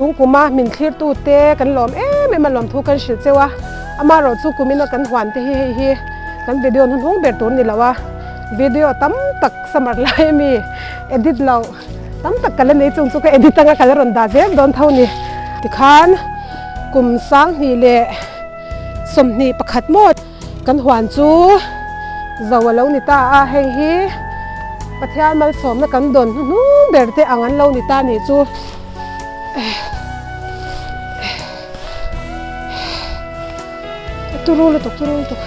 Tungkuma min thlirtute kan lawm em em a lawmthu kan hrilh cheu a, amaherawhchu kumina kan huan te hi hei hi kan video hnuhnung ber tur ni lo a, video tam tak summer lai ami edit loh tam tak ka la nei chung chu ka edit anga ka la rawn dah zel dawn tho ni. Tikhan kum 2021 maw kan huan chu zo a lo ni ta a, hei hi Pathian malsawmna kan dawn hnuhnung ber te ang an lo ni ta nih chu. Turu lutuk turu lutuk.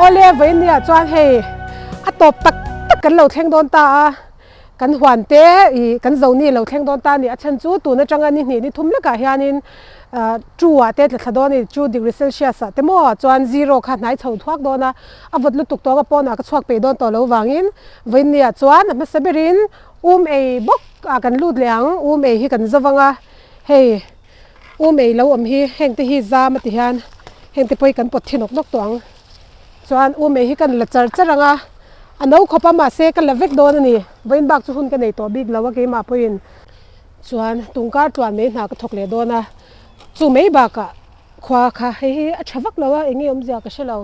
Awle vawinia chuan hei a tawp tak tak kan lo thleng dawn ta a. Kan huan te ih kan zoni lo thleng dawn ta a ni. A chhan chu tun atanga ni hnih ni thum lekah hianin two ah te tla thla dawn a ni, two degree celsius ah te maw chuan zero kha hnai chho thuak dawn a, a vawt lutuk tawng a pawnah ka chhuak peih dawn tawh lo vangin vawinia chuan a hmasa berin um ei bawk ah kan lut leh ang, um ei hi kan zo vang a, hei um ei lo awm hi heng te hi zam a ti hian heng te pawh hi kan pawt thi nawk nawk tawh ang. Chuan u mei hi kan la char char ang a, a no khawp a mahse ka la vek dawn a ni. Vawiin bak chu hun ka nei tawh bik lo a keimah pawhin. Chuan tungkar tluan mei hna ka thawk leh dawn a, chu mei bakah khua kha hei hi a tha vak lo a, eng nge awmzia ka hre lo.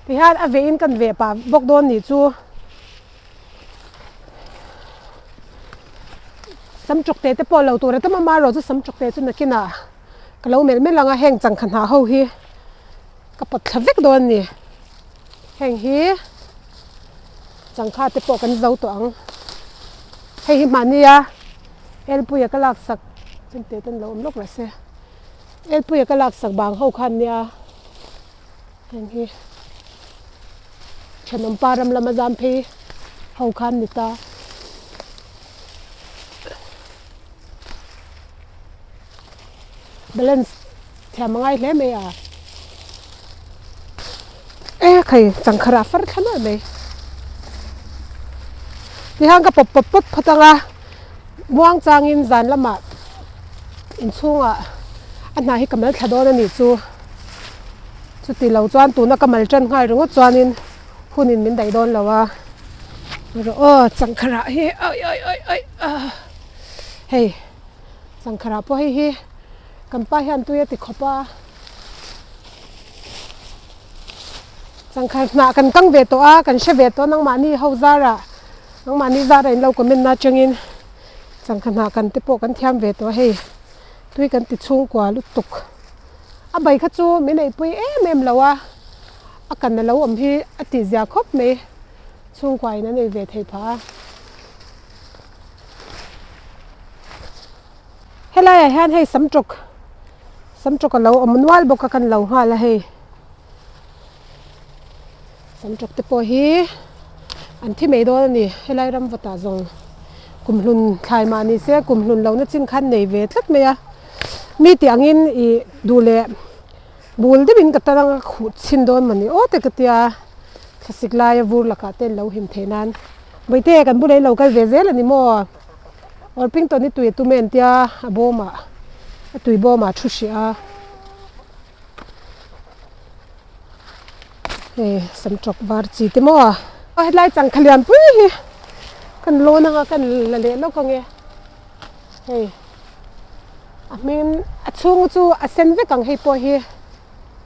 Tihian a vehin kan veh pah bawk dawn nih chu. Sam chawk te te pawh lo tur a tam a, amaherawh chu sam chawk te chu nakinah ka lo melh melh ang a, heng changkha hnah ho hi. Ka pawt thla vek dawn a ni. Heng hi changkha te pawh kan zo tawh ang. Hei hi mahnia elpuia ka laksak chemte ten lo awm lawk rawh se. Elpuia ka laksak bang ho khan nia heng hi thenawm pa ram lama zam phei ho khan ni ta. Balance thiam a ngai hle mai a. E khai changkha rah far thla nuai mai. Tihian ka pawp pawp pawp phawt ang a, muang changin zan lamah inchhungah a hna hi ka mal thla dawn a nih chu. Chuti lo chuan tuna ka mal tan nghal ringawt chuanin hunin min daih dawn lo a. Rawh aw changkha rah hi awi awi awi awi hei. Changkharah pawh hei hi kan pa hian tui a ti khawp a, changkhar hnah kan kang ve tawh a, kan hre ve tawh a nangmahni ho zarah nangmahni zarah in lo comment na atangin changkha hnah kan te pawh kan thiam ve tawh a hei tui kan ti chhungkua lutuk a bai kha chu min eipui em em lo a, a kan alo awm hi a tih zia khawp mai chhungkua in an ei ve thei phah a. Helaiah hian hei sam tawk sam tawk a lo awm nual bawk a kan lo nghal a hei sam tawk te pawh hi an thi mai dawn a ni helai ram vawtah zawng kumhlun thlai mah ni se kumhlun lohna chin khan nei ve tlat mai a mi tih angin ih duh leh bul deuhin ka tan anga khuh chhin dawn mawni aw te ka tia thlasik laia vur lakah te an lo him theih nan. Bawihte kan bulah i lo kal ve zel a ni maw? Orpington i tui a tum em tia a bawmah a tui bawmah a thu hrih a. Hei sam tawk var chi te maw? Hetlai changkha lian pui hi kan lawn anga kan la leh lawk ange. Hei a hming a chhung chu a sen vek ang hei pawh hi.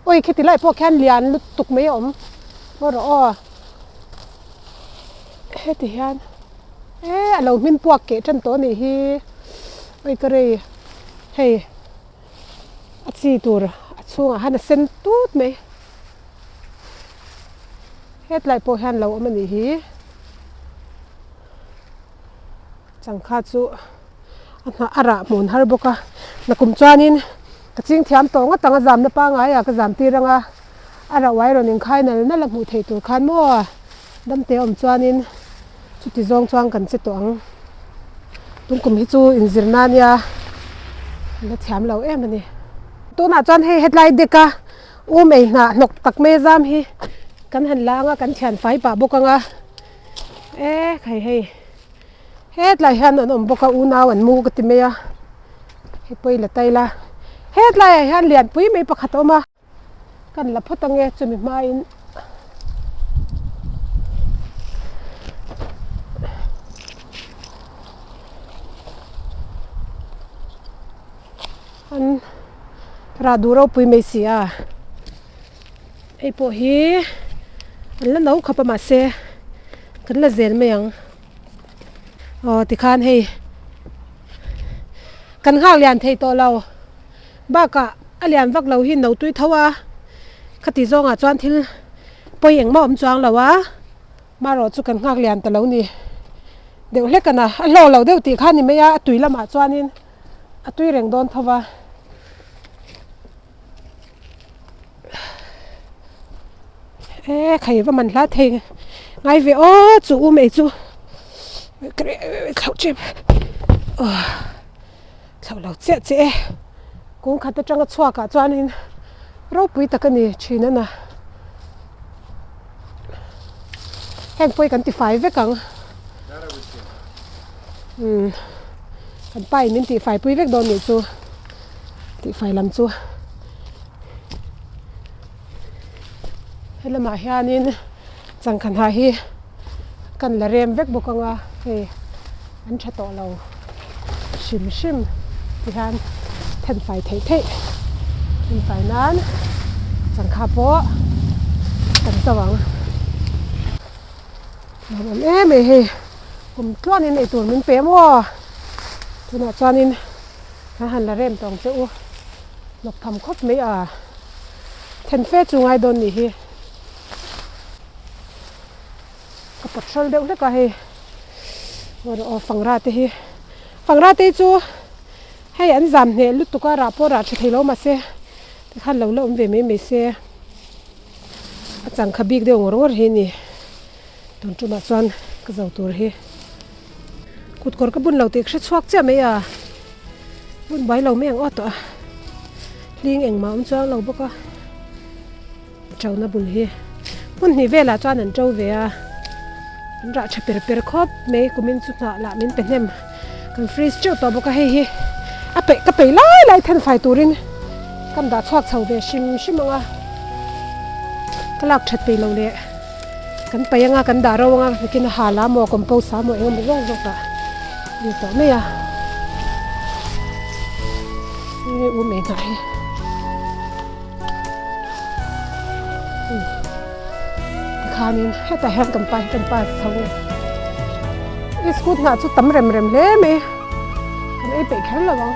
Awi khiti lai pawh khian lian lutuk mai a awm maw rawh aw. Heti hian e a lo hmin puak keh tan tawh a nih hi awi ka rei hei a chi tur a chhungah hian a sen tut mai hetlai pawh hian lo awm a nih hi changkha chu a hnah a rah hmun har bawk a nakum chuanin ka ching thiam tawh ngawt ang a zamna pangngai ah ka zam tir ang a. A rauh ai rawn inkhai nal nal a hmuh theih tur khan maw damte awm chuanin chuti zawng chuan kan che tawh ang. Tungkum hi chu inzir na nia la thiam lo em a ni. Tunah chuan hei hetlai dek a um ei hnah hnawk tak mai a zam hi kan han la anga kan thian fai pah bawk anga e khai hei hetlai hian an awm bawk a unau an mu ka ti mai a hei pawh i la tai la hetlaiah hian lianpui mai pakhat a awm a. Kan la phawt ange chumi hmain an rah duh ropui mai si a hei pawh hi an la no khawp a mahse kan la zel mai ang aw tikhan hei kan nghak lian thei tawh lo. Bakah a lian vak lo hi no tui tho a, khati zawngah chuan thil pawi engmah awm chuang lo a, marawh chu kan nghak lian ta lo ni deuh hlek a na, a hlawk lo deuh tih kha ni mai a, a tui lamah chuanin a tui reng dawn tho va. E khai va man hla thei ngai ve aw chu u mai chu thlauh tep aw. Thlauh lo chiah chiah e. Kung khat atanga chhuakah chuanin ropui tak a ni thin a na. Heng pawh hi kan ti fai vek ang. Umm kan pa in min tih fai pui vek dawn nih chu tih fai lam chu. Helamah hianin changkha hnah hi kan la rem vek bawk ang a hei. An tha tawh lo hrim hrim ti hian then fai theih theih then fai nan changkha pawh kan zo ang. Nuam awm em mai hei kum tluanin eitur min pe maw tunah chuanin kan han la rem tawng che u hnawk tham khawp mai a then fe chu ngai dawn nih hi. Ka patrol deuh hlek a hei aw fangra te hi fangra te hi chu hei an zam hneh lutuk a rah pawh rah tha thei lo mahse tikhan lo la awm ve mai mai se a changkha bik deuh ngawr ngawr hi a ni tun tumah chuan ka zo tur hi kut kawr ka bun lo tih ka hre chhuak chiah mai a bun buai lo mai ang aw tawh a hling engmah awm chuang lo bawk a. Ṭona bul hi hmun hnih velah chuan an ṭo ve a, an rah ṭha per per khawp mai kumin chu hnah lah min pe hnem kan freeze teuh tawh bawk a hei hi a peih ka peih lai lai then fai turin kan dah chhuak chho ve hrim hrim ang a ka lak ṭhat peih loh leh kan paih anga kan dah ro anga nakin a hal a maw compost a maw eng emaw zawk zawk ah a ni tawh mai a hei u mei hnah hi. Tikhanin hetah hian kan pa hi kan pass chho a i scooty hnah chu tam rem rem hle mai kan ei peih kher lo ang.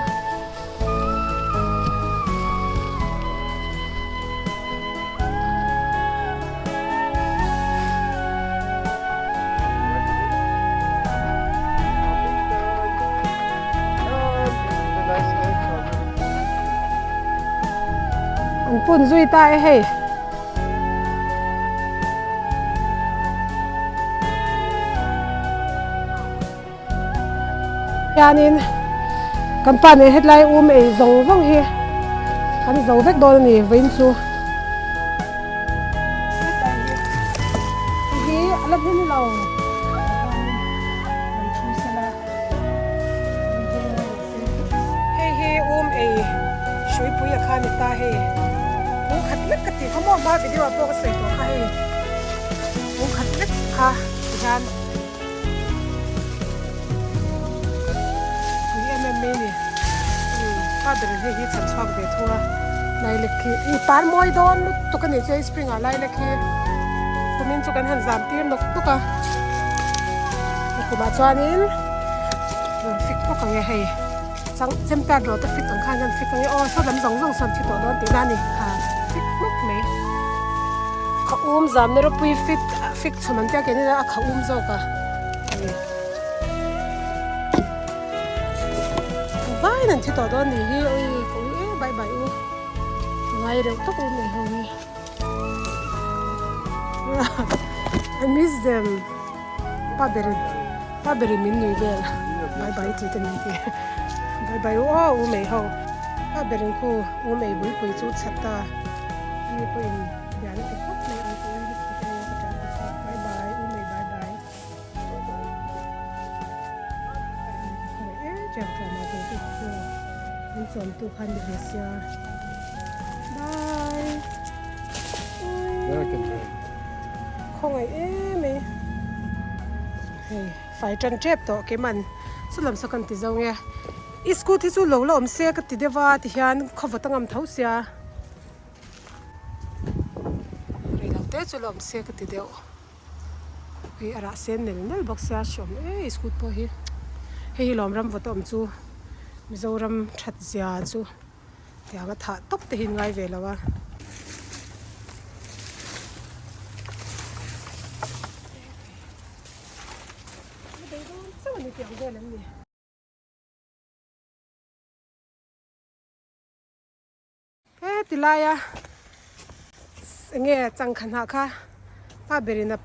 An pun zui ta e hei. Hianin kan pa nen hetlai um ei zawng zawng hi kan zo vek dawn a ni vawiin chu. Hei hi a la hlim lo. Hei hi um ei hruipui a kha ni ta hei pung khat lek ka tih kha maw hma video ah pawh ka sawi tawh kha hei pung khat lek kha ti hian pui em em mai a ni pa ber hei hi chhan chhuak ve thung a lilac hi ih par mawi dawn lutuk a nih chu hei spring ah lilac hi kumin chu kan han zam tir nawk nawk a kumah chuanin. Rawn fik bawk ang e hei chang chemtat rawt a fik ang khan kan fik ang e aw saw lam zawng zawng sawn thi tawh dawn tihna a ni kha fik hmawk mai kha um zamna ropui fit fik chhawm an tia keini a kha um zawk a vaiin an thi tawh dawn ni hi ui ka ui e bye bye u ngai reuh tak u mai ho hi I miss them pa berin Pa berin min nui vel bye bye tih te min ti bye bye u aw u mei ho. A berin khu um ei bulpui chu chhat ta ani pawhin bian a ti khawp mai ang ka ui lutuk e ka tan ta chhuak bye bye um ei bye bye e tiang tluan ah tur chu min chawm tu khan ni ve sia bye ui khawngaih em ei hei fai tan tep tawh keimah chulam saw kan ti zo nge. I scooty chu lo la awm se ka ti deuh a tihian khawvawt a ngam tho sia rei lo te chu la awm se ka ti deuh hei a rah sen nel nel bawk sia hre awm e i scooty pawh hi hei hi lawm ram vawt a awm chu Mizoram that zia chu tiang a thah tawp te hi an ngai ve lo a. He tilaia enge changkha hnah kha pa berin a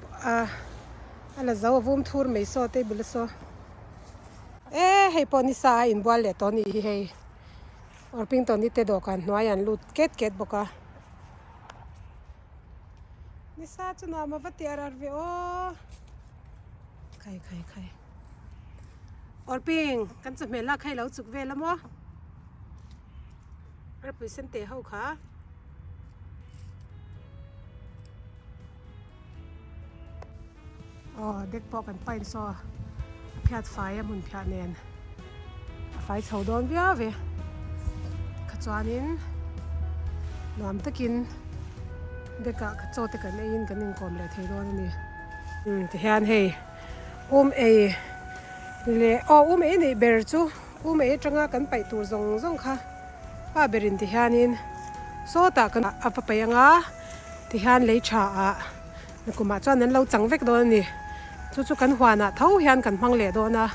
a la zo a vum thur mai saw table a saw e hei pawh nisa a inbual leh tawh a nih hi hei Orpington te dawhkan hnuaiah an lut ket ket bawk a nisa chu nuam a va ti ar ar ve aw khai khai khai. Orping kan chawhmeh lak kha i lo chuk vel a maw arpui sen teh ho kha. Aw dek pawh kan paint saw a phiat fai a hmun phiah nen a fai chho dawn viau ve kha chuanin nuam takin dek ah chaw te kan eiin kan inkawm leh thei dawn a ni tihian hei. Um ei leh aw um ei neih ber chu um ei atanga kan paih tur zawng zawng kha pa berin ti hianin sawtah kan a va paih anga tihian lei tha ah nakumah chuan an lo chang vek dawn a ni chu chu kan huanah tho hian kan hmang leh dawn a.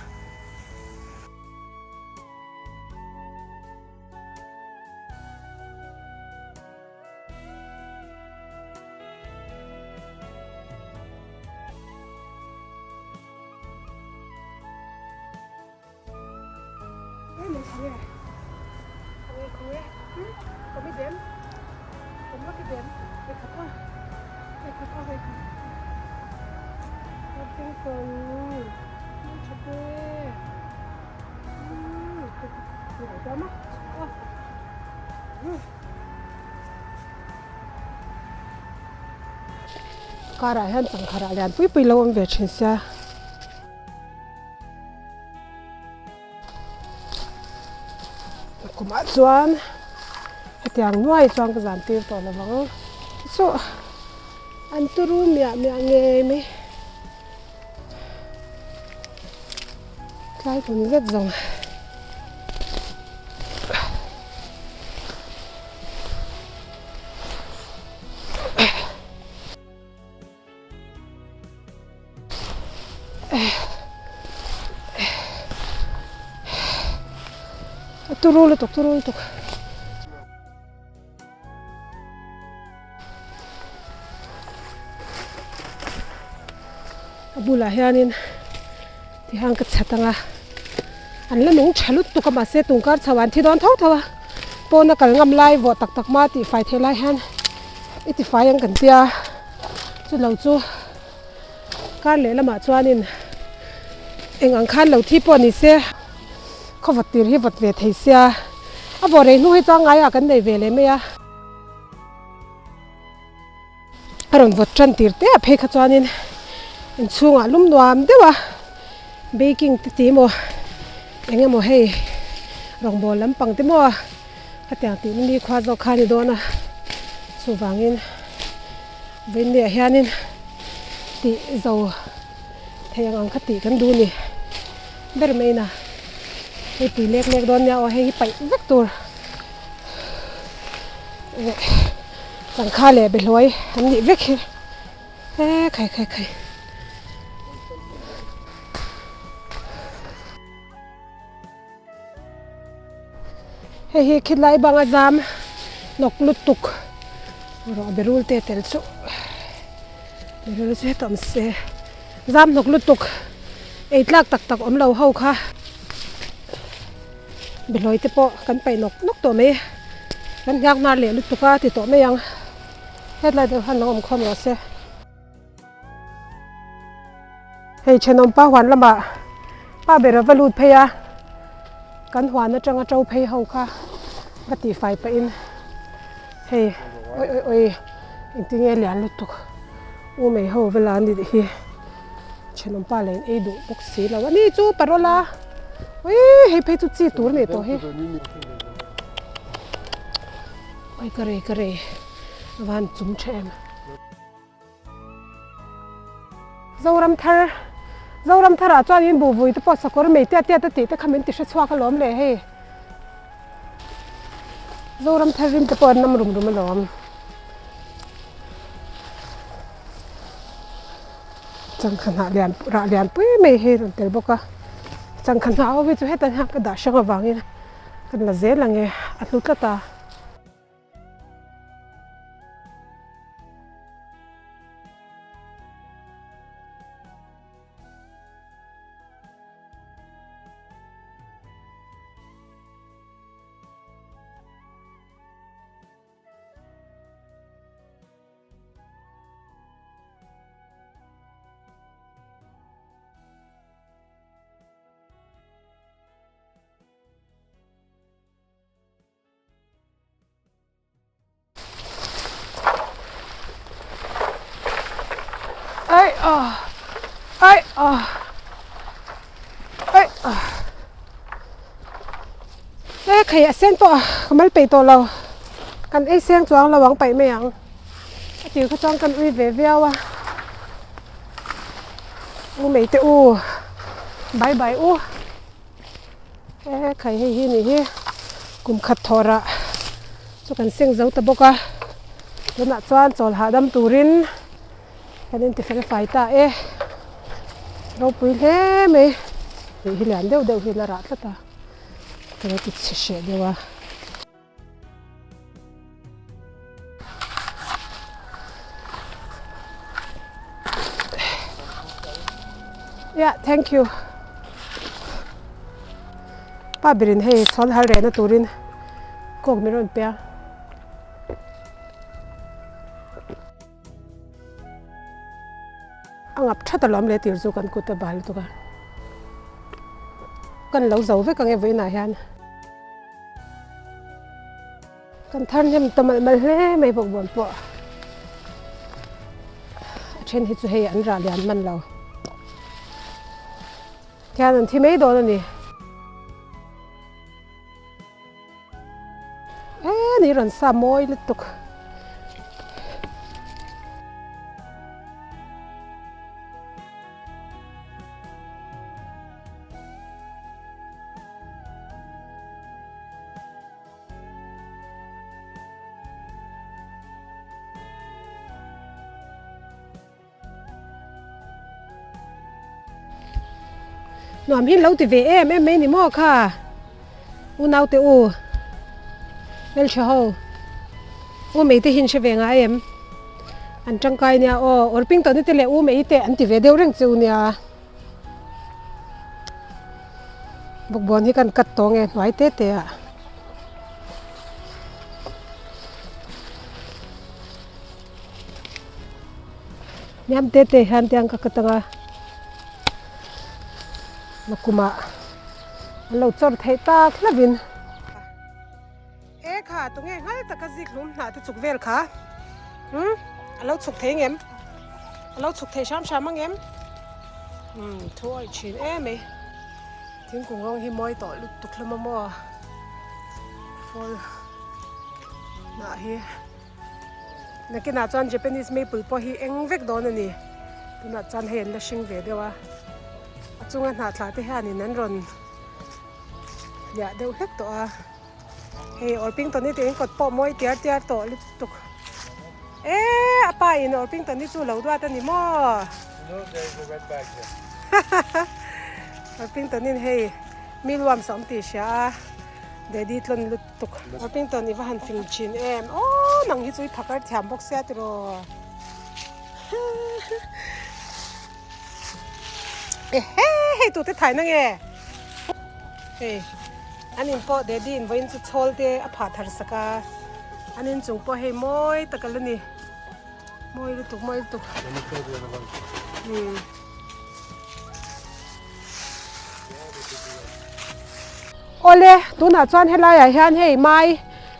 Karah hian changkharah lian pui pui lo awm ve thin sia. Kumah chuan hetiang nuai chuan ka zan tir tawh lo vang chu an turu miah miah ngei mai tlai kum zet zawng. A turu lutuk turu lutuk. A bulah hianin tihian ka chhat ang a an la nung tha lutuk a mahse tungkar chho ah an thi dawn tho tho a pawn a kal ngam lai vawh tak tak hma tih fai theih lai hian i ti fai ang kan tia chu lo chu kar leh lamah chuanin eng ang khan lo thi pawh ni se khaw vawt tir hi vawt ve thei sia a vawh rei hnu hi chuan ngaiah kan nei ve leh mai a. A rawn vawt tan tir te ah phei kha chuanin inchhungah lum nuam deuh a baking te ti maw eng emaw hei rawngbawl lampang te maw hetiang tih ni khua zawk kha a ni dawn a chuvangin vawiin ah hianin tih zo thei ang ang kha tih kan duh a ni ber mai na hei pui lek lek dawn nia aw hei hi paih vek tur. Changkha leh behluai an nih vek hi e khai khai khai. Hei hi khilai banga zam nawk lutuk rawh berul te tel chu berul chu heta awm se zam nawk lutuk ei tlak tak tak awm lo ho kha. Behlawi te pawh kan paih nawk nawk tawh mai. Kan hniak hnar leh lutuk a ti tawh mai ang. Hetlai deuh han lo awm khawm rawh se. Hei thenawm pa huan lamah pa ber a va lut phei a, kan huan atanga to phei ho kha va tihfai pahin hei awi awi awi engtin nge lian lutuk u mai ho va la ni hi thenawm pa leh in ei duh bawk si lo a ni chu parola awi hei phei chu chi tur a ni tawh hi awi ka rei ka rei a van chum tha em. Zoram thar Zoram tharah chuanin buhvui te pawh sakawr mei tiat tiat a tih te kha min ti hre chhuak alawm le hei. Zoram thar rim te pawh an nam rum rum alawm. Changkha hnah lian rah lian pui mai hi rawn tel bawk a. Changkha hnah ho hi chu heta hian ka dah hrang avangin kan la zel ang e a hlu tlat a. Ai ah ai ah ai ah e khai a sen pawh ka mal peih tawh lo kan ei seng chuang lo ang paih mai ang a tir kha chuan kan ui ve viau a u mei te u bye bye u. E khai hei hi nih hi kum khat thawrah chu kan seng zo ta bawk a tunah chuan chawl hahdam turin kan inti fel fai ta e ropui hle mai tih hi lian deuh deuh hi la rah tlat a ka lo ti chhe hreh deuh a. Yeah, thank you. Pa berin hei chhawn har rehna turin kawk min rawn pe a. A ngap that alawm le tir chu kan kut a bal lutuk a. Kan lo zo vek ang e vawiinah hian. Kan thar hnem ta malh malh hle mai bawk buan pawh. A then hi chu hei an rah lian hman lo. Tihian an thi mai dawn a ni. E ni rawn sa mawi lutuk. Nuam hi an lo ti ve em em mai ni maw kha unaute u hmeltha ho u mei te hi an hre ve ngai em an tangkai nia aw awrping tawhna te leh u mei te an ti ve deuh reng chu nia. Bawkbawn hi kan cut tawh nge hnuai te te ah. Hniam te te hian tiang ka cut anga nakumah an lo chawr theih tak hlauhin. E kha tunge nghal taka zik hlum hnah te chuk vel kha umm a lo chhuk thei ngem a lo chhuk thei hram hram ang em umm thu awih thin em mai thingkung rawng hi mawi tawh lutuk hlawm a maw fall hnah hi nakinah chuan Japanese maple pawh hi eng vek dawn a ni tunah chuan hei an la hring ve deuh a a chunga hnah thlah te hianin an rawn liah deuh hlek tawh a. Hei Orpington hi tiin kawt pawh mawi tiar tiar tawh lutuk e a pa in Orpington hi chu lo duat a ni maw Orpington in hei mi luam sawm tih hria a daddy tlawn lutuk Orpington i va han fing thin em aw nang hi chu i phakar thiam bawk sia tiraw ehe hei tute thaina nge hei. An in pawh Daddy in vawiin chu chhawl te a phah thar sak a, an inchung pawh hei mawi tak a la ni. Mawi lutuk mawi lutuk. Umm. Awle, tunah chuan helaiah hian hei mai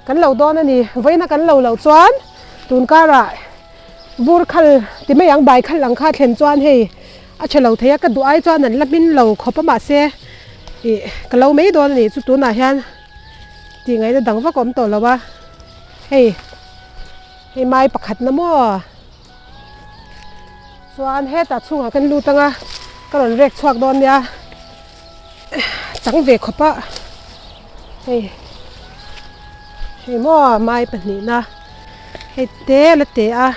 kan lo dawn a ni. Vawiina kan lo loh chuan tun karah bur khal ti mai ang bai khal ang kha thlen chuan hei a tha lo thei a, ka duh ai chuan an la hmin lo khawp a mahse ih ka lo mai dawn a ni chu tunah hian tih ngaihna dang vak a awm tawh lo a, hei hei mai pakhat na maw. Chuan hetah chhungah kan lut anga ka rawn rek chhuak dawn nia chang ve khawp a hei hei maw mai pahnihna hei te la te a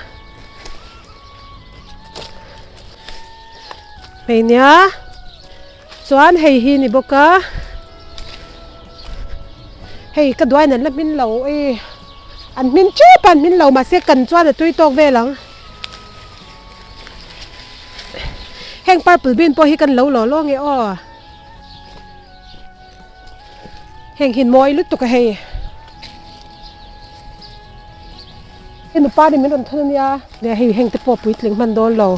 hei nia chuan hei hi ni bawk a hei ka duain an la hmin lo ei. An hmin tep a, an hmin lo mahse kan chuan a tui tawk vel ang. Heng purple bean pawh hi kan lo law law nge aw. Heng hi mawi lutuk a hei. Hei nupa nih min rawn thawn ania. Nia hei heng te pawh puitling hman dawn lo.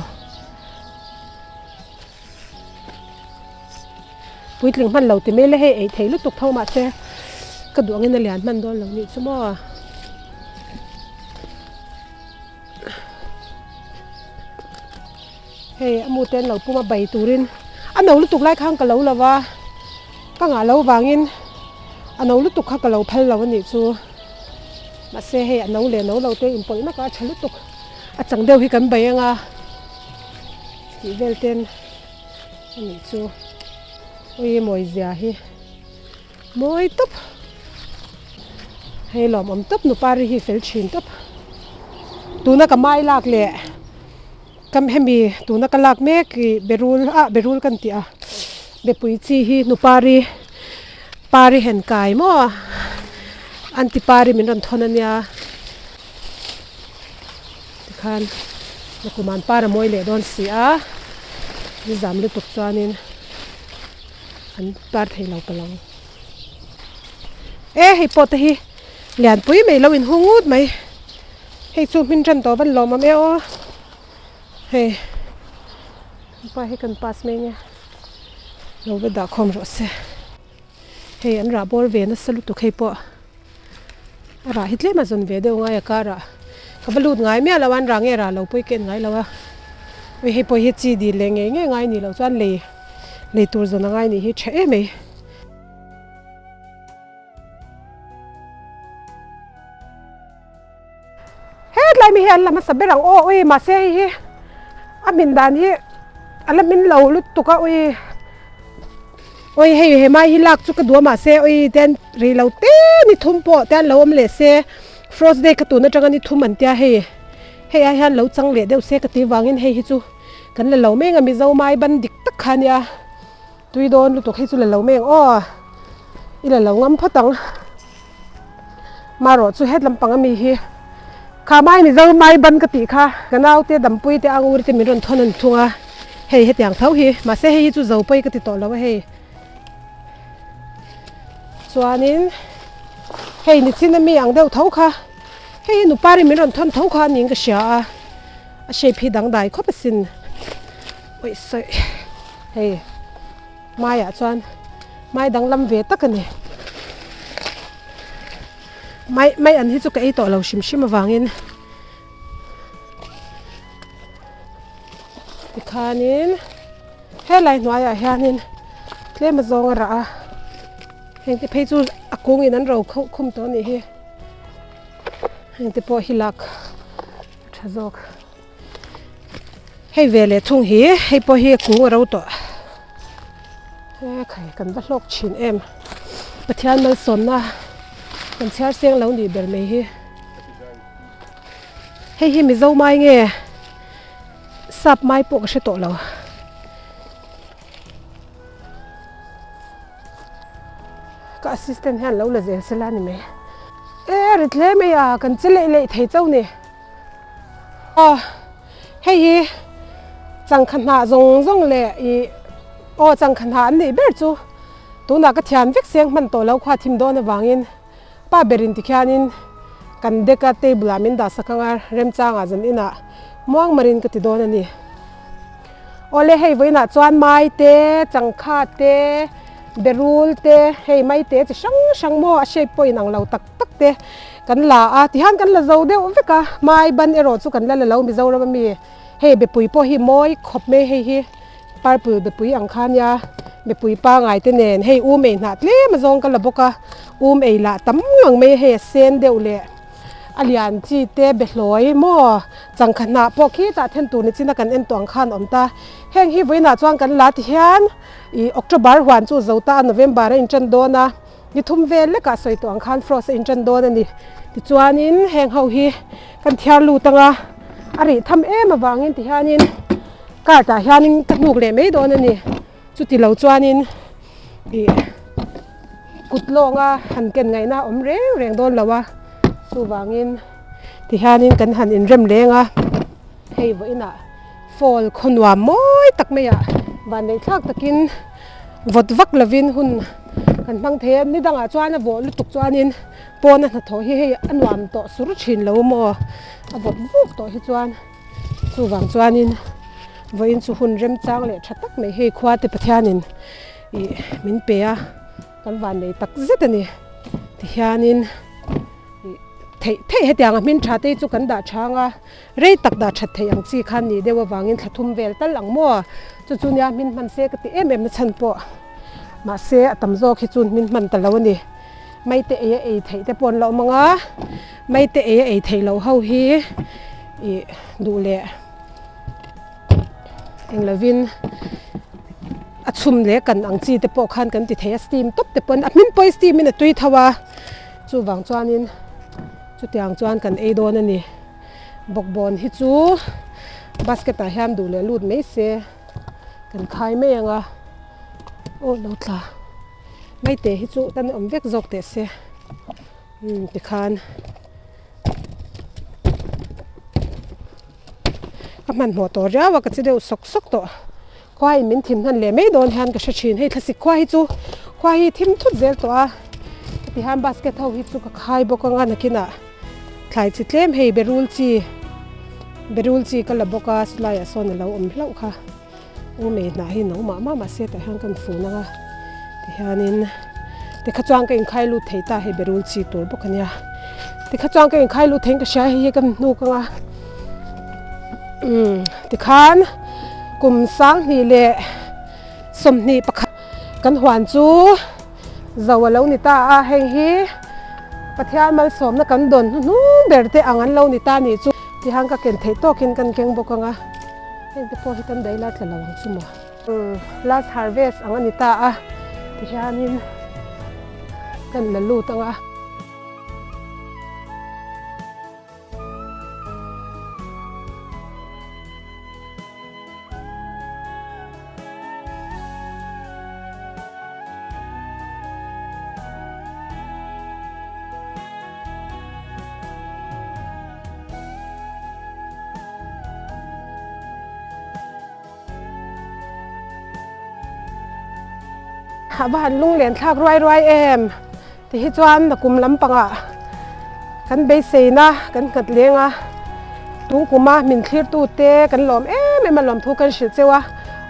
Puitling hman lo ti mai la hei ei thei lutuk tho mahse ka duh angin a lian hman dawn lo nih chu maw. Hei a mu te an lo pum a bai turin a no lutuk lai khan ka lo lo va ka ngah lo vangin a no lutuk kha ka lo phal lo a nih chu mahse hei a no leh no lo te inpawlh nak a a tha lutuk a chang deuh hi kan bai anga. Tih vel ten a nih chu ui mawi zia hi mawi tawp hei lawmawm tawp nupa ri hi fel thin tawp tuna ka mai lak leh kam hemi tuna ka lak mek ih berul ah berul kan tih a bepui chi hi nupa ri pa ri hen kai maw anti pa ri min rawn thawn a nia. Tikhan nakuman par a mawi leh dawn si a, nizam lutuk chuanin an par thei lo ka lo. E hei pawh te hi lianpui mai lo inhung ngut mai, hei chu hmin tan tawh van lawm awm e aw, hei pa hi kan pass mai nge lo va dah khawm rawh se. Hei an rah bawr ve nasa lutuk hei pawh a rah hi tlem a zawn ve deuh ngai a karah ka va lut ngai miah lo a an rah nge rah lo pawh i ken ngai lo a ui hei pawh hi chi dil leh ngei ngei ngai ni loh chuan lei lei tur zawn a ngai nih hi tha em mai. Hetlai mi hi an la hmasa ber ang aw ui mahse hei hi a hmin dan hi a la hmin lo lutuk a ui ui hei he mai hi lak chu ka duh a mahse ui te an rei lo te ni thum pawh te an lo awm leh se frost day ka tun atanga ni thum an tia hei hei ai hian lo chang leh deuh se ka tih vangin hei hi chu kan la lo meng a mizo mai ban dik tak kha ania tui dawn lutuk hei chu la lo meng aw i la lo ngam phawt ang. Marawh chu het lampang ami hi kha mai mizo mai ban ka tih kha ka naute dampui te angur te min rawn thawn an thung a hei hetiang tho hi mahse hei hi chu zo pawi ka ti tawh lo a hei chuanin hei nichin ami ang deuh tho kha hei hi nupari min rawn thawn tho kha aniin ka hria a a shape hi dangdai khawp asin awih sawi hei. Maiah chuan mai danglam ve tak a ni. Mai mai an hi chu ka ei tawh lo hrim hrim avangin tikhanin helai hnuaiah hianin tlem a zawng a rah a hengte phei chu a kungin an ro khauh khum tawh a nih hi hengte pawh hi lak a tha zawk. Hei ve leh thung hi hei pawh hi kung a ro tawh he khai kan va hlawk thin em Pathian malsawmna kan chhiar seng lo nih ber mai hi hei hi Mizo mai nge sap mai pawh ka hre tawh lo. Ka assistant hian lo la zel sela a ni mai e a rit hle mai a kan che leih leih thei chauh ni. Aw hei hi changkha hnah zawng zawng leh ih aw changkha hnah an nih ber chu Tunah ka thian vek seng hman tawh lo kha a thim dawn avangin pa berin tikhianin kan deck a table ah min dah sak anga remchangah zan inah muang marin ka ti dawn a ni. Awle hei vawiinah chuan mai te, changkha te, berul te, hei mai te chi hrang hrang maw a shape pawh inang lo tak tak te kan la a, tihian kan la zo deuh vek a, mai ban erawh chu kan la la lo Mizoram ami hei bepui pawh hi mawi khawp mai hei hi. Purple bepui ang kha nia, bepui pangai te nen hei um ei hnah tlem a zawng ka la bawk a, um ei lah tam ngang mai a hei a sen deuh leh a lian chi te behlawi maw changkha hnah pawh khi tah then tur ni chin a kan en tawh ang khan a awm ta. Heng hi vawiinah chuan kan la ti hian ih October huan chu zo ta a November a intan dawn a, ni thum vel lekah sawi tawh ang khan frost a intan dawn a ni. Tichuanin heng ho hi kan thiar lut ang a, a rih tham em avangin ti hianin. Cart ah hianin ka hnuk leh mai dawn a ni. Chuti lo chuanin ih kut lawnga han ken ngaihna a awm reng reng dawn lo a. Chuvangin tihianin kan han inrem leng a, hei vawiinah fall khaw nuam mawi tak maiah vanneih thlak takin vawt vak lovin hun kan hmang thei a. Ni dangah chuan a vawh lutuk chuanin pawna hnathawh hi hei a nuam tawh sur thin lo maw a vawt vuk tawh hi chuan. Chuvang chuanin vawiin chu hun remchang leh tha tak mai hei khua te Pathianin ih min pe a, kan vannei tak zet a ni. Tihianin ih theih theih hetiang a hmin tha te hi chu kan dah chang a, rei tak dah that theih ang chi khan nih deuh avangin thla thum vel tal ang maw? Chu chu nia hmin hman se ka ti em em na chhan pawh mahse a tam zawk hi chuan hmin hman ta lo a ni. Maite ei a ei theih te pawh an la awm ang a, maite ei a ei theih loh ho hi ih duh leh eng lovin a chhum leh kan ang chi te pawh khan kan ti thei a steam tawp te pawn a hmin pawhin steam in a tui tho a chuvang chuanin chutiang chuan kan ei dawn a ni bawkbawn hi chu basket ah hian duh leh lut mai se kan khai mai ang a aw lo tla. Maite hi chu tan awm vek zawk teh se umm tikhan ka hmanhmawh tawh riau a ka che deuh sawk sawk tawh khua in min thim hnan leh mai dawn hian ka hre thin hei thlasik khua hi chu khua hi thim thut zel tawh a heti hian basket ho hi chu ka khai bawk anga nakinah thlai chi tlem hei berul chi berul chi ka la bawk a silaiah sawn alo awm hlauh kha. U mei hnah hi no mah mah mahse tah hian kan fun ang a tihianin tikha chuan ka inkhai lut thei ta hei berul chi tur bawk a nia tikha chuan ka inkhai lut theiin ka hria hei hi ka hnuk ang a umm tikhan kum sanghnih leh sawmhnih pakhat kan huan chu zo a lo ni ta a heng hi Pathian malsawmna kan dawn hnuhnung ber te ang an lo ni ta nih chu tihian ka ken theih tawkin kan keng bawk ang a. Heng te pawh hi kan daih la tla lo ang chu maw. Last harvest ang a ni ta a tihianin kan la lut ang a. A va han lunglen thlak ruai ruai em ti hi chuan nakum lampangah kan beiseina kan nghat leng a tungkuma min thlirtu te kan lawm em em a lawmthu kan hrilh cheu a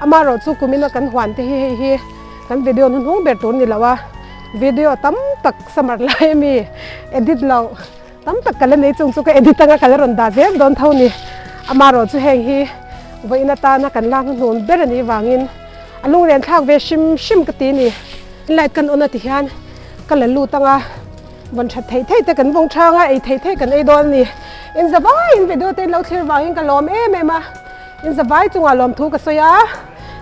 amaherawh chu kumina kan huan te hi hei hi kan video hnuhnung ber tur a ni lo a video tam tak summer lai ami edit loh. Tam tak ka la nei chung chu ka edit anga ka la rawn dah zel dawn tho ni. Amaherawh chu heng hi vawiin atana kan lak hnuhnun ber a nih vangin a lunglen thlak ve hrim hrim ka ti ni. Light kan on a ti hian ka la lut anga vawn that theih theih te kan vawng thang a, ei theih theih kan ei dawn a ni. Inzavaiin video te in lo thlir vangin ka lawm em em a, inzavai chungah lawmthu ka sawi a.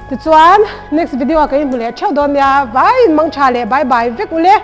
Tichuan next video ah ka inhmu leh theuh dawn nia, vaiin mangtha leh bye bye vek ule.